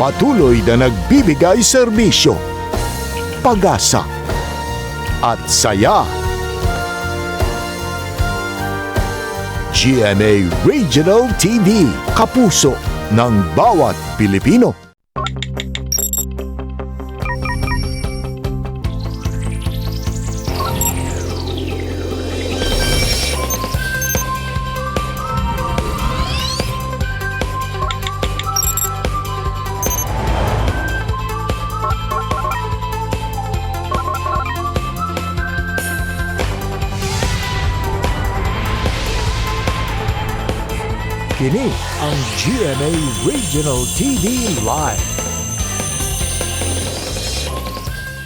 Patuloy na nagbibigay serbisyo, pag-asa, at saya. GMA Regional TV, kapuso ng bawat Pilipino. Kini ang GMA Regional TV Live.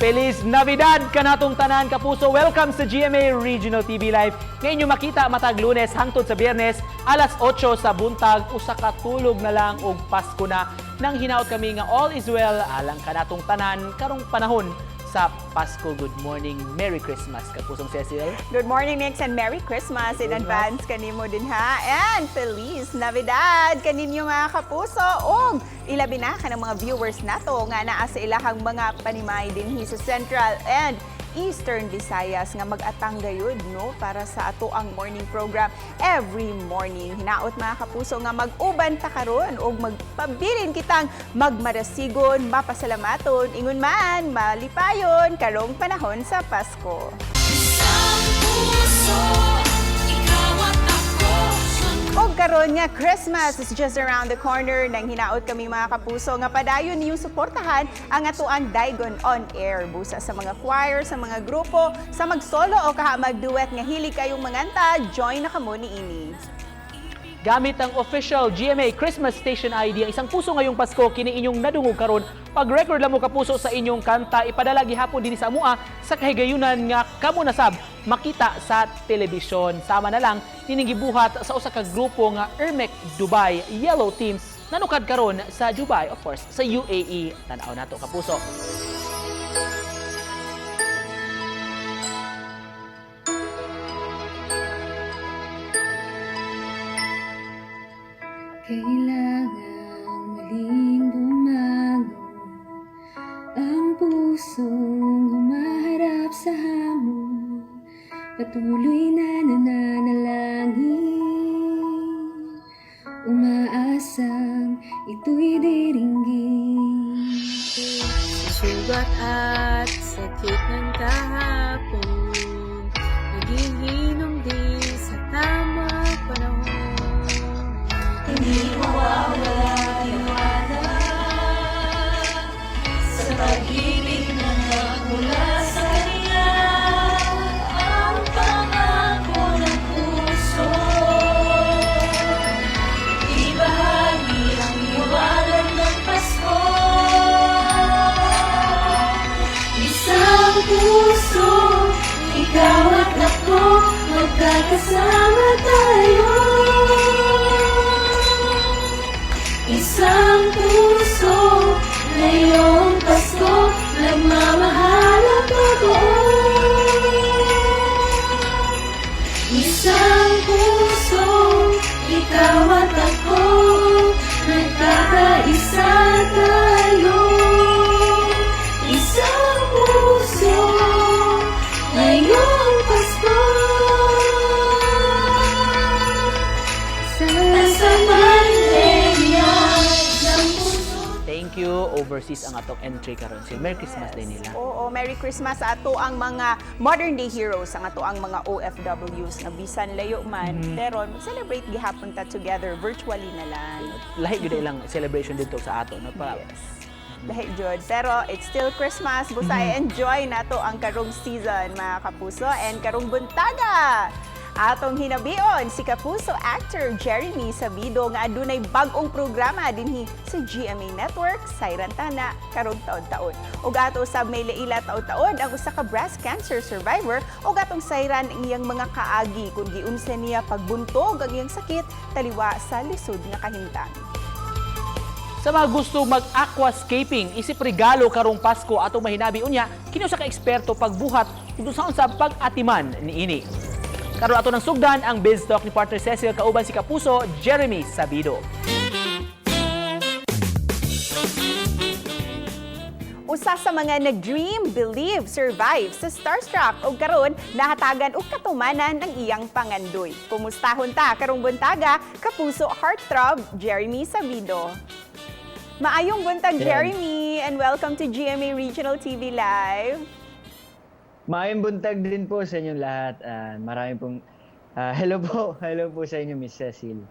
Feliz Navidad kanatong tanan, kapuso. Welcome sa GMA Regional TV Live. Ngayon nyo makita matag Lunes hangtod sa Biyernes, alas 8 sa buntag, usa ka tulog na lang og Pasko na. Nang hinaot kami nga all is well alang kanatong tanan karong panahon sa Pasko. Good morning. Merry Christmas, kapusong Cecil. Good morning, Nix, and Merry Christmas in advance kanimo din ha. And Feliz Navidad kaninyo mga kapuso. Ug ilabi na kanang mga viewers nato nga naa sa ilahang mga panimay dinhi sa Central and Eastern Visayas nga mag-atang gayud, no, para sa ato ang morning program every morning. Hinaot, mga kapuso, nga mag-uban ta karon ug magpabilin kitang magmarasigon, mapasalamaton, ingon man malipayon karong panahon sa Pasko. Puso, ikaw at ako. Og karon nga Christmas is just around the corner, nang hinaot kami, mga kapuso, nga padayon niyong suportahan ang atuang Daigon on Air busa sa mga choir, sa mga grupo, sa magsolo o kaha magduet nga hilig kayong manganta, join na kamo niini. Gamit ang official GMA Christmas Station ID, ang Isang Puso Ngayong Pasko, kini inyong nadungog karon. Pag-record lang mo, kapuso, sa inyong kanta, ipadala gihapon dinhi sa amua sa kahigayunan nga kamo nasab makita sa telebisyon. Sama na lang nining gibuhat sa usa ka grupo nga Ermec Dubai Yellow Team nanukad karon sa Dubai, of course, sa UAE. Tan-aw nato, kapuso. Kailangang muling bumangon ang pusong humaharap sa hamon. Patuloy na nananalangin, umaasang ito'y diringgin. Sugat at sakit ng kahapon, naghihinom din sa tamang panahon. Hindi mawawala liwanag sa pag-ibig na nagmula sa Kanya, ang pangako ng puso. Ibahagi ang liwanag ng Pasko. Isang puso, ikaw at ako, magkakasama tayo. Isang puso, ngayong Pasko, nagmamahal at totoo. Isang puso, ikaw at ako, nagkakaisa tayo. Isang puso, ngayong Pasko. Sa pandemya ng puso. Thank you. Overseas ang atong entry karon. So, Merry Christmas din nila. Oo, Merry Christmas sa ato ang mga modern day heroes, ang ato ang mga OFWs nga bisan layo man, pero celebrate gihapon ta together virtually na lang. Lahi gyud ilang celebration dito sa ato, no? Pa, Yes. Lahi jud. Pero it's still Christmas. Busa enjoy nato ang karong season, mga kapuso, and karong buntaga. Atong hinabion si kapuso actor Jeremy Sabido nga adunay bag-ong programa dinhi sa GMA Network, Sayran Tana, karong taon-taon. Ug ato usab may laila taon-taon ang usa ka breast cancer survivor ug atong sayran ang iyang mga kaagi kung giunsa niya pagbuntog ang iyang sakit taliwa sa lisod nga kahimtang. Sa mga gusto mag-aquascaping, isip regalo karong Pasko, atong mahinabi unya kini usa ka eksperto pagbuhat ug unsaon sa pag-atiman niini. Karon ato ng sugdan ang Biz Talk ni partner Cecil kauban si kapuso Jeremy Sabido. Usa sa mga nag-dream, believe, survive sa Starstruck ug karon nahatagan og katumanan ang iyang pangandoy. Kumustahon ta karong buntaga, kapuso heartthrob Jeremy Sabido. Maayong buntag, Yan. Jeremy, and welcome to GMA Regional TV Live. Maayong buntag din po sa inyong lahat. Maraming pong hello po. Hello po sa inyo, Miss Cecil.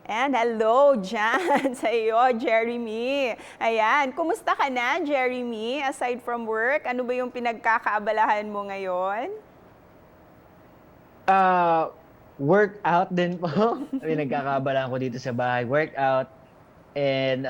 And hello dyan sa iyo, Jeremy. Ayan, kumusta ka na, Jeremy? Aside from work, ano ba yung pinagkakaabalahan mo ngayon? Workout din po. Pinagkakaabalahan ko dito sa bahay. Workout and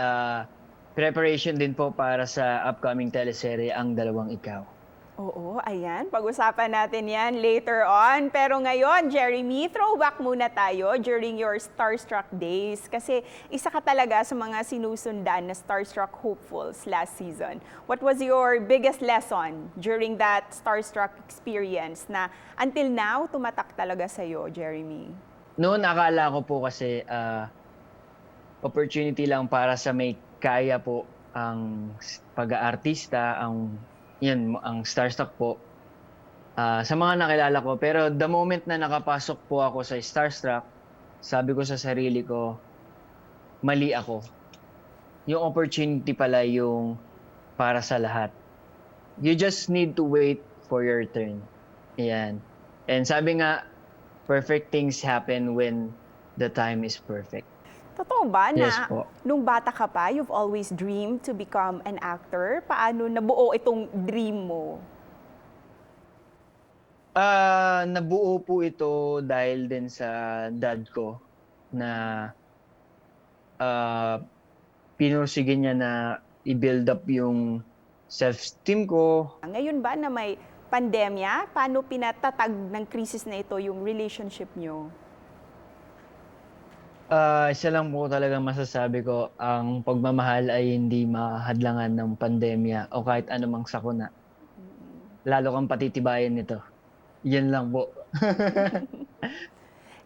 preparation din po para sa upcoming teleserye, Ang Dalawang Ikaw. Oo, ayan. Pag-usapan natin yan later on. Pero ngayon, Jeremy, throwback muna tayo during your Starstruck days. Kasi isa ka talaga sa mga sinusundan na Starstruck hopefuls last season. What was your biggest lesson during that Starstruck experience na until now, tumatak talaga sa'yo, Jeremy? Noon, akala ko po kasi opportunity lang para sa may kaya po ang pag-aartista, ang yun, ang Starstruck po. Sa mga nakilala ko. Pero the moment na nakapasok po ako sa Starstruck, sabi ko sa sarili ko, mali ako. Yung opportunity pala yung para sa lahat. You just need to wait for your turn. Ayan. And sabi nga, perfect things happen when the time is perfect. Totoo ba na Yes po. Nung bata ka pa, you've always dreamed to become an actor? Paano nabuo itong dream mo? Nabuo po ito dahil din sa dad ko na pinursige niya na i-build up yung self-esteem ko. Ngayon ba na may pandemya, paano pinatatag ng crisis na ito yung relationship nyo? Isa lang po talaga masasabi ko, ang pagmamahal ay hindi mahadlangan ng pandemya o kahit anumang sakuna. Lalo kang patitibayin nito. Yan lang po.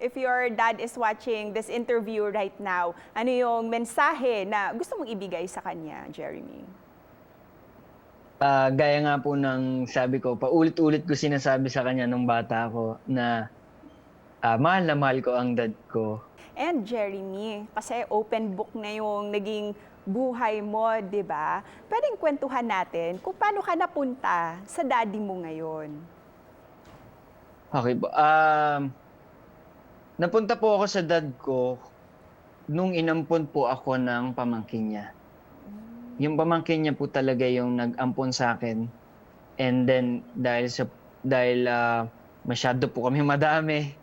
If your dad is watching this interview right now, ano yung mensahe na gusto mong ibigay sa kanya, Jeremy? Gaya nga po ng sabi ko, paulit-ulit ko sinasabi sa kanya nung bata ako na mahal na mahal ko ang dad ko. And Jeremy, kasi open book na yung naging buhay mo, di ba? Pwedeng kwentuhan natin kung paano ka napunta sa daddy mo ngayon. Okay po. Napunta po ako sa dad ko nung inampon po ako ng pamangkin niya. Yung pamangkin niya po talaga yung nag-ampon sa akin. And then dahil masyado po kami madami,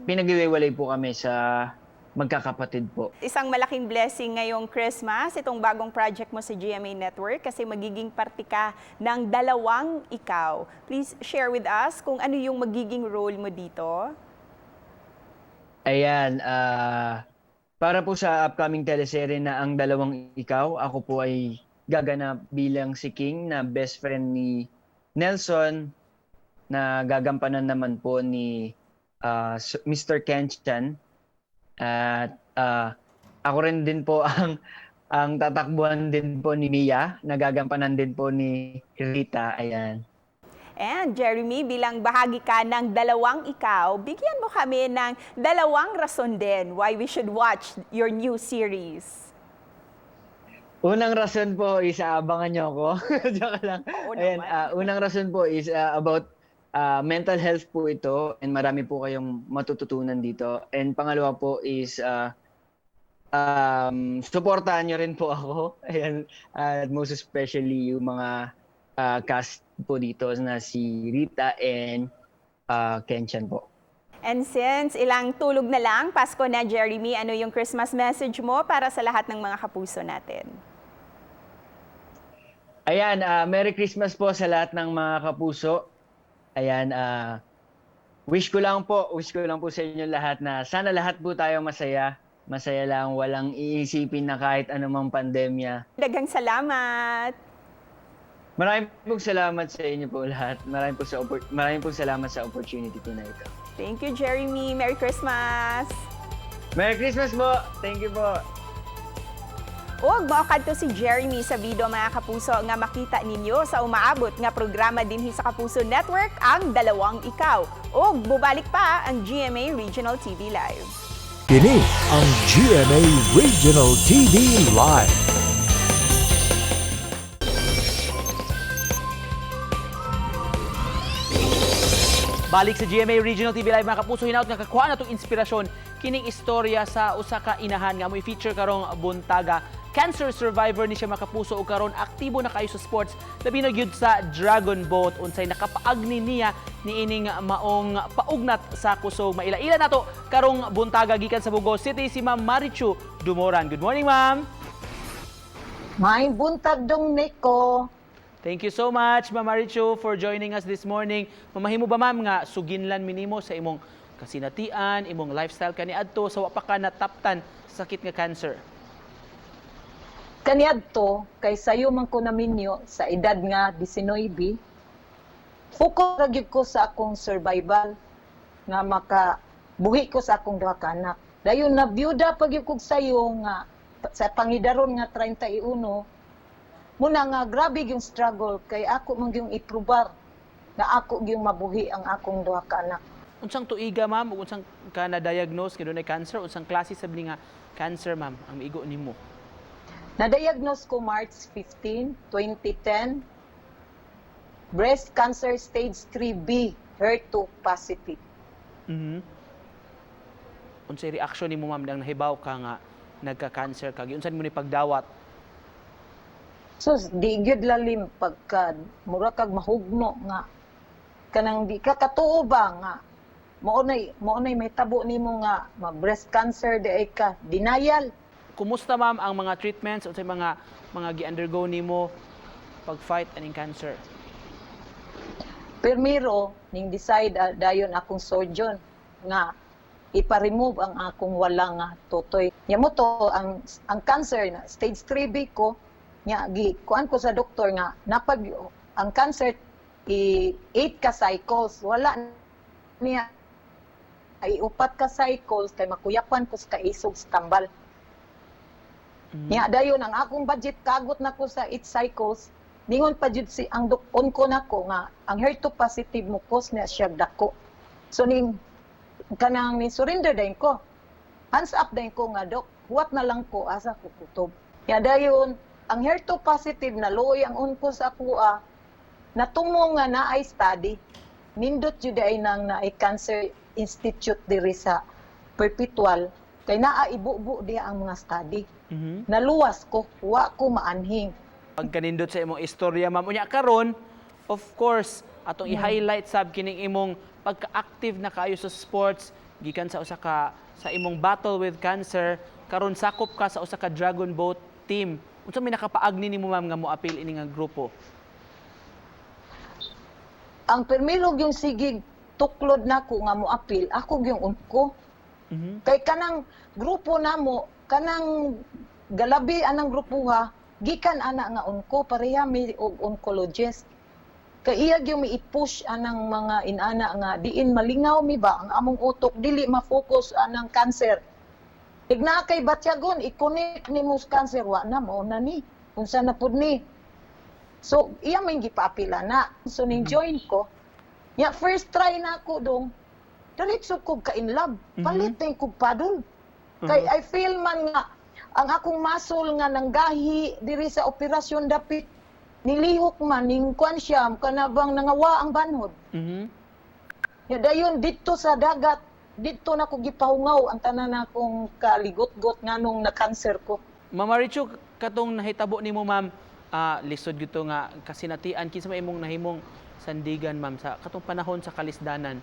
pinaghiwalay po kami sa magkakapatid po. Isang malaking blessing ngayong Christmas, itong bagong project mo sa GMA Network kasi magiging parte ka ng Dalawang Ikaw. Please share with us kung ano yung magiging role mo dito. Ayan, para po sa upcoming teleserye na Ang Dalawang Ikaw, ako po ay gaganap bilang si King na best friend ni Nelson na gagampanan naman po ni Mr. Ken Chan. At ako rin din po ang tatakbuhan din po ni Mia, na gagampanan din po ni Rita. Ayan. And Jeremy, bilang bahagi ka ng Dalawang Ikaw, bigyan mo kami ng dalawang rason din why we should watch your new series. Unang rason po is aabangan niyo ako. Joke lang. Oo Ayan, naman. unang rason po is about mental health po ito and marami po kayong matututunan dito. And pangalawa po is suportahan niyo rin po ako. Ayan, at most especially yung mga cast po dito na si Rita and Kenchan po. And since ilang tulog na lang, Pasko na, Jeremy, ano yung Christmas message mo para sa lahat ng mga kapuso natin? Ayan, Merry Christmas po sa lahat ng mga kapuso. Ayan, wish ko lang po sa inyo lahat na sana lahat po tayo masaya. Masaya lang, walang iisipin na kahit anumang pandemya. Daghang salamat! Maraming pong salamat sa inyo po lahat. Maraming pong salamat sa opportunity po na ito. Thank you, Jeremy. Merry Christmas! Merry Christmas po! Thank you po! Ug mao kadto si Jeremy Sabido, mga kapuso, nga makita ninyo sa umaabot nga programa dinhi sa Kapuso Network, Ang Dalawang Ikaw. Ug bubalik pa ang GMA Regional TV Live. Kini ang GMA Regional TV Live. Balik sa GMA Regional TV Live, mga kapuso, hinaut nga kakuha na itong inspirasyon kining istorya sa usa ka inahan nga mo feature karong buntaga. Cancer survivor ni siya, mga kapuso, ug karon aktibo na kayo sa sports, labi na gyud sa Dragon Boat. Unsay nakapaagni niya niining maong paugnat sa kusog? Maila-ila nato karong buntaga gikan sa Bogo City si Ma'am Marichu Dumoran. Good morning, ma'am. May buntag dong, Nico. Thank you so much, Ma'am Marichu, for joining us this morning. Mamahimo ba, ma'am, nga suginlan minimo sa imong kasinatian, imong lifestyle kaniadto sa wa pa ka nataptan sa sakit nga cancer? Kaniadto kay sayo man ko naminyo sa edad nga 19. Focus ra gyud ko sa akong survival nga maka buhi ko sa akong duha ka anak. Dayon na byuda pa gyud kog sayo nga sa pangidaron nga 31 muna nga grabe yung struggle kay ako man gyung iprobar na ako gyung mabuhi ang akong duha ka anak. Unsang tuiga, ma'am, ug unsang ka na-diagnose nga dunay cancer, unsang klase sab ni nga cancer, ma'am, ang miigo nimo? Na-diagnose ko March 15, 2010, breast cancer stage 3B, HER2 positive. Unsay reaction nimo, ma'am, nang nahibaw ka nga nagka-cancer ka? Giunsa nimo ni pagdawat? So, di gyud lalim pagka mura kag mahugno nga kanang di ka katuo ba nga mao nay may tabo nimo nga ma breast cancer di ay ka denial. Kumusta, ma'am, ang mga treatments, unsay mga gi-undergo nimo pag-fight aning cancer? Primero ning decide dayon akong surgeon nga ipa-remove ang akong wala nga tutoy. Nya mo to ang cancer na stage 3B ko nya gi kuan ko sa doktor nga napag ang cancer i 8 ka cycles, wala niya ay upat ka cycles kay makuyapan ko sa kaisog sa tambal. Nya dayon ang akong budget kagot na ko sa 8 cycles. Ningon pa jud si ang dokon ko nako nga ang HER2 positive mo cause niya siya dako. So ning kanang ni surrender dayon ko. Hands up dayon ko nga, "Dok, huwat na lang ko, asa ko kutob." Nya dayon ang HER2 positive na luoy ang onko sa akoa, natumo nga naay study. Nindot jud ay nang naay cancer institute diri sa Perpetual kay naa ibubo diha ang mga study. Naluwas ko, wa ko maanhing. Pagkanindot sa imong istorya, ma'am. Unya karon, of course, atong i-highlight sab kining imong pagka-active na kaayo sa sports gikan sa usa ka sa imong battle with cancer, karon sakop ka sa usa ka Dragon Boat team. Unsa may nakapaagni nimo, ma'am, nga moapil ini nga grupo? Ang permilog yung sigig tuklod nako nga moapil ako yung unko. Kay kanang grupo namo, kanang galabi anang grupo ha, gikan ana nga onko, pareha mi og oncologist. Kay iya gyud mi i-push anang mga inana nga diin malingaw mi ba ang among utok dili ma-focus anang cancer. Igna kay batyagon i-connect nimo sa cancer, wa na mao na ni. Unsa na pud ni? So iya man gipaapila na. So ning join ko. Ya first try na ako dong. Diretso ko ka in love. Palit mm kog paddle. Kay I feel man nga ang akong muscle nga nanggahi diri sa operasyon dapit nilihok man ning kwan siya kanabang nangawa ang banhod. Ya dayon didto sa dagat didto na ko gipahungaw ang tanan akong kaligot-got nganong na-cancer ko. Ma'am Marichu, katong nahitabo nimo, ma'am, lisod gyud to nga kasinatian, kinsa may imong nahimong sandigan, ma'am, sa katong panahon sa kalisdanan?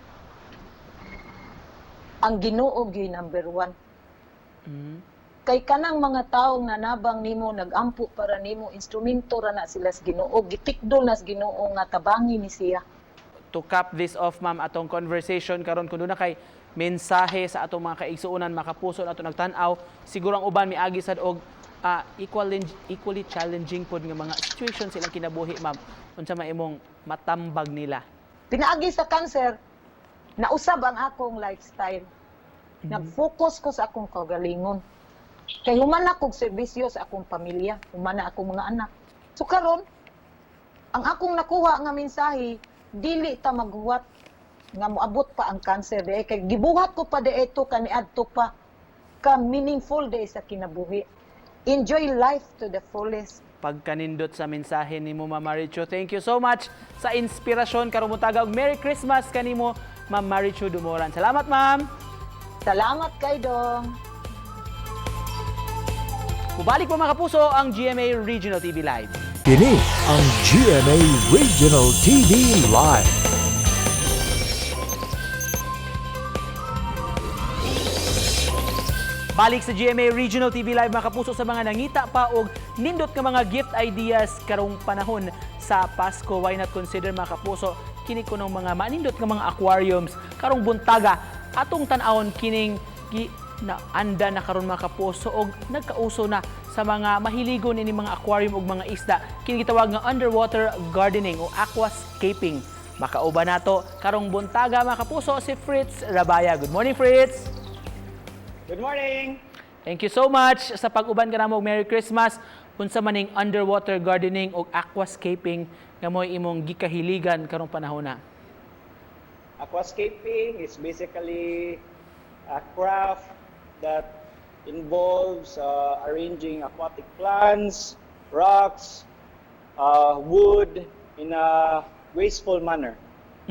Ang Ginoo gyud number one. Kay kanang mga tawo nga nabang nimo nagampo para nimo, instrumento ra na sila sa Ginoo, gitikdol na sa Ginoo nga tabangi ni siya. To cap this off, ma'am, atong conversation karon, kun na kay mensahe sa atong mga kaigsuonan, makapuso na ato nagtan-aw, siguro ang uban miagi sad og equally challenging pod nga mga situation silang kinabuhi, ma'am, unsa may imong matambag nila? Pinaagi sa cancer, nausab ang akong lifestyle. Nag-focus ko sa akong kaugalingon. Kay human na kog serbisyo sa akong pamilya, human na akong mga anak. So karon, ang akong nakuha nga mensahe, dili ta maghuwat nga moabot pa ang cancer diay kay gibuhat ko pa diay to kaniadto pa ka meaningful diay sa kinabuhi. Enjoy life to the fullest. Pagkanindot sa mensahe nimo, Ma'am Marichu. Thank you so much sa inspirasyon karong buntaga ug Merry Christmas kanimo, Ma'am Marichu Dumoran. Salamat, ma'am. Salamat kay Dong. Mubalik po, mga kapuso, ang GMA Regional TV Live. Kini ang GMA Regional TV Live. Balik sa GMA Regional TV Live, mga kapuso, sa mga nangita pa og nindot nga mga gift ideas karong panahon sa Pasko. Why not consider, mga kapuso, kini kunong mga manindot nga mga aquariums karong buntaga atong tan-awon kining gi na anda na karon, mga kapuso, og nagkauso na sa mga mahiligon ini mga aquarium ug mga isda, kini gitawag nga underwater gardening o aquascaping. Makauban nato karong buntaga, mga kapuso, si Fritz Rabaya. Good morning, Fritz. Good morning! Thank you so much sa pag-uban kanamo og Merry Christmas. Unsa man ning underwater gardening o aquascaping nga mo'y imong gikahiligan karong panahon na? Aquascaping is basically a craft that involves arranging aquatic plants, rocks, wood in a graceful manner.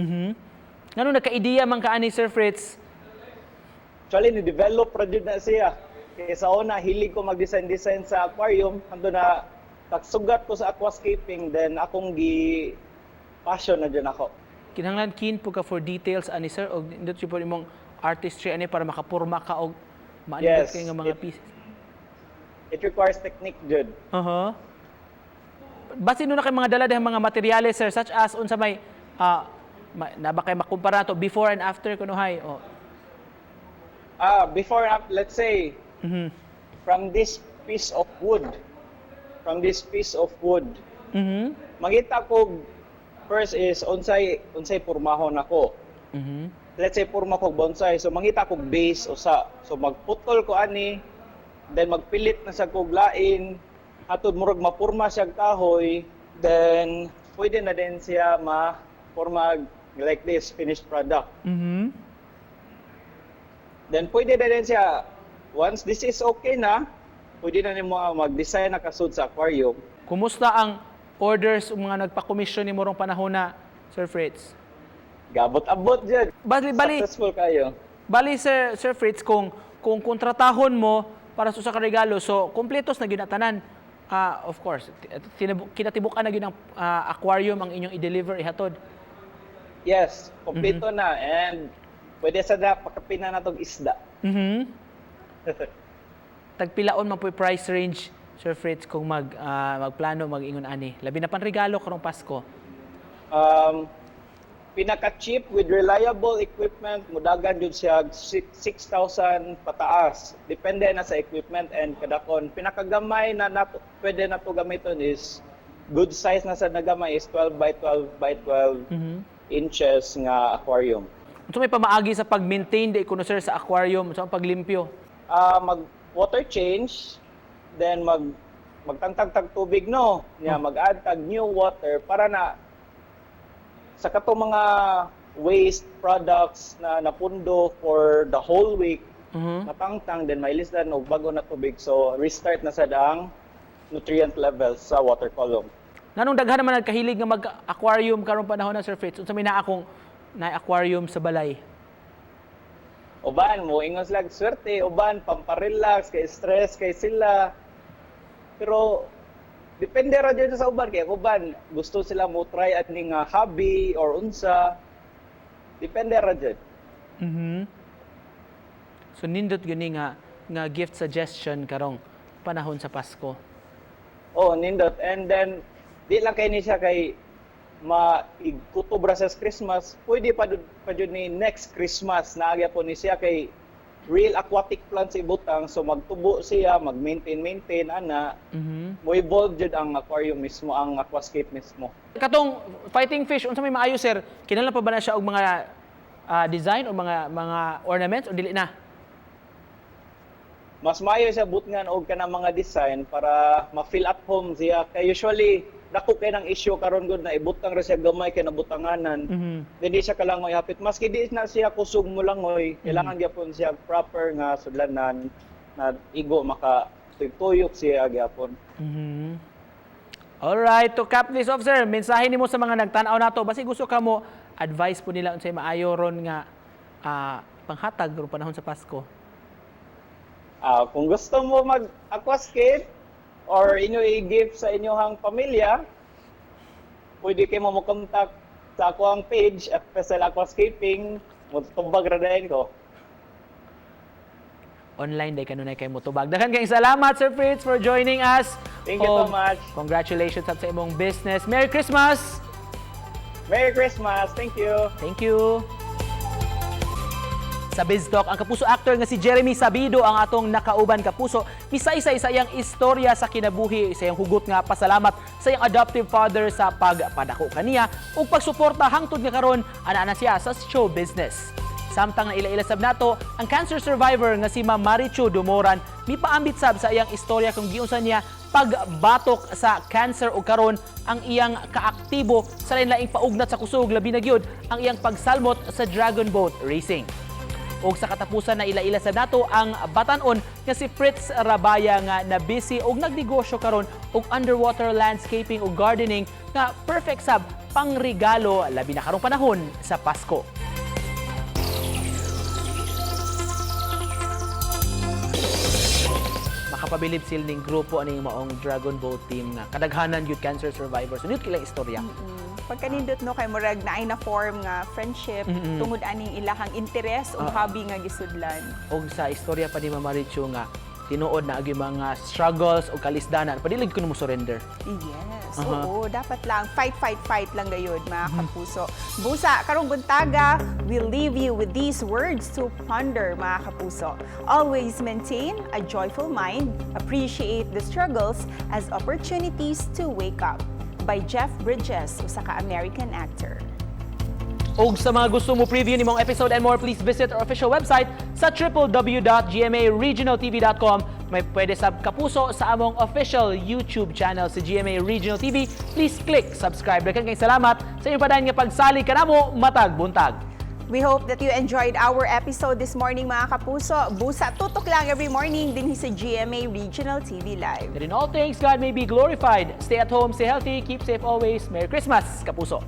Ngano nagka-ideya man ka ani, Sir Fritz? Actually, ni-develop ra jud na siya. Kaya sa una, hilig ko mag-design-design sa aquarium. Hangtod na pagsugat ko sa aquascaping, then akong gi passion na jud ako. Kinahanglan keen po ka for details ani, sir, og nindot jud po imong artistry ani para makapurma ka og maanindot Yes, kay nga mga pieces. It requires technique jud. Basin na kay mga dala dihang mga materyales, sir, such as unsa may na ba kay makumpara to before and after kunuhay? Oh. Before, let's say, from this piece of wood, from this piece of wood, mangita ko first is unsay pormahon ako. Let's say porma ko bonsai, so mangita ko base usa. So magputol ko ani, then magpilit na sa kog lain, hatod murag mapurma siya kahoy, then pwede na din siya ma-porma like this finished product. Then pwede na din siya, once this is okay na, pwede na nimo mag-design na kasud sa aquarium. Kumusta ang orders ug mga nagpa-commission nimo rong panahon na, Sir Fritz? Gabot-abot jud. Bali Successful kayo. Bali, Sir Fritz, kung kontratahon mo para sa usa ka regalo, so kompletos na gyud na tanan. Of course, kinatibuk-an na gyud ang aquarium ang inyong i-deliver, ihatod. Yes, kompleto na and pwede sa na pakapina na tong isda. Tagpilaon man po'y price range, Sir Fritz, kung magplano mag-ingon ani? Labi na panregalo karong Pasko. Pinaka-cheap with reliable equipment, mudagan jud siya 6,000 pataas. Depende na sa equipment and kadakon. Pinakagamay na nato, pwede na to gamiton is good size na sa nagamay is 12 by 12 by 12 inches nga aquarium. Unsa may pamaagi sa pag-maintain di kuno, sir, sa aquarium, unsa ang paglimpyo? Mag water change, then magtangtag tag tubig, no, nya mag-add tag new water para na sa katong mga waste products na napundo for the whole week matangtang, then mailisdan og bago na tubig, so restart na sad ang nutrient levels sa water column. Nganong daghan naman nagkahilig nga mag-aquarium karong panahon na, Sir Fritz? Unsa may naa akong na aquarium sa balay? Uban mo ingon sila swerte, uban pamparelax kay stress kay sila, pero depende ra jud sa uban kay uban gusto sila mo try ani nga hobby or unsa, depende ra jud. So nindot gyud ni nga gift suggestion karong panahon sa Pasko. Oh, nindot. And then di lang kay ni siya kay maigkutob ra sa Christmas, pwede pa jud ni next Christmas na po ni siya kay real aquatic plants ibutang, so magtubo siya, mag-maintain maintain ana, mo evolve jud ang aquarium mismo, ang aquascape mismo. Katong fighting fish, unsa may maayo, sir? Kinahanglan pa ba na siya og mga design o mga ornaments o dili na? Mas maayo siya butngan og kanang mga design para ma-feel at home siya. Kay usually dako kay ng issue karon gud na ibutang ra siya gamay kay nabutanganan. Dili siya kalangoy hapit. Maski di na siya kusog mo langoy, kailangan gyapon siya proper nga sudlanan na igo maka tuyok siya gyapon. Alright, to cap this off, sir, mensahe nimo sa mga nagtan-aw nato. Basi gusto ka mo advice po nila unsay maayo ron nga panghatag ron panahon sa Pasko. Kung gusto mo mag aquascape or inyo i-gift sa inyong pamilya, pwede kayo mo mo-contact sa akoang page, FSL Aquascaping, motubag ra dayon ko. Online day kanunay kay motubag. Daghan kayong salamat, Sir Fritz, for joining us. Thank you so much. Congratulations sa imong business. Merry Christmas! Merry Christmas! Thank you! Thank you. Sa Biz Talk, ang kapuso actor nga si Jeremy Sabido ang atong nakauban, kapuso. Misaysay sa iyang istorya sa kinabuhi, sa iyang hugot nga pasalamat sa iyang adoptive father sa pagpadako kaniya ug pagsuporta hangtod nga karon ana na siya sa show business. Samtang naila-ila sab nato ang cancer survivor nga si Ma'am Marichu Dumoran, mipaambit sab sa iyang istorya kung giunsa niya pagbatok sa cancer ug karon ang iyang kaaktibo sa lain-laing paugnat sa kusog, labi na gyud ang iyang pagsalmot sa Dragon Boat Racing. Og sa katapusan na ila-ila sa nato ang batanon nga si Fritz Rabaya nga na busy og nagnegosyo karon og underwater landscaping ug gardening nga perfect sab pangregalo, labi na karong panahon sa Pasko. Makapabilib sila ning grupo aning maong Dragon Boat team nga kadaghanan gyud cancer survivors. Nindot ilang istorya. Pagkanindot no, kay murag naay na form nga friendship tungod aning ilahang interes o hobby nga gisudlan. Og sa istorya pa ni Mama Marichu nga tinuod na agi mga struggles o kalisdanan, padili ko mo surrender. Yes, oo, dapat lang fight, fight, fight lang gayud, mga kapuso. Busa karong buntaga, we leave you with these words to ponder, mga kapuso. Always maintain a joyful mind, appreciate the struggles as opportunities to wake up. By Jeff Bridges, usa ka American actor. Og sa mga gusto mo preview ni mong episode and more, please visit our official website sa www.gmaregionaltv.com. May pwede sab, kapuso, sa among official YouTube channel sa GMA Regional TV. Please click subscribe. Daghan kayong salamat sa inyong padayon nga pagsali kanamo matag buntag. We hope that you enjoyed our episode this morning, mga kapuso. Busa, tutok lang every morning din sa GMA Regional TV Live. That in all things God may be glorified. Stay at home, stay healthy, keep safe always. Merry Christmas, kapuso.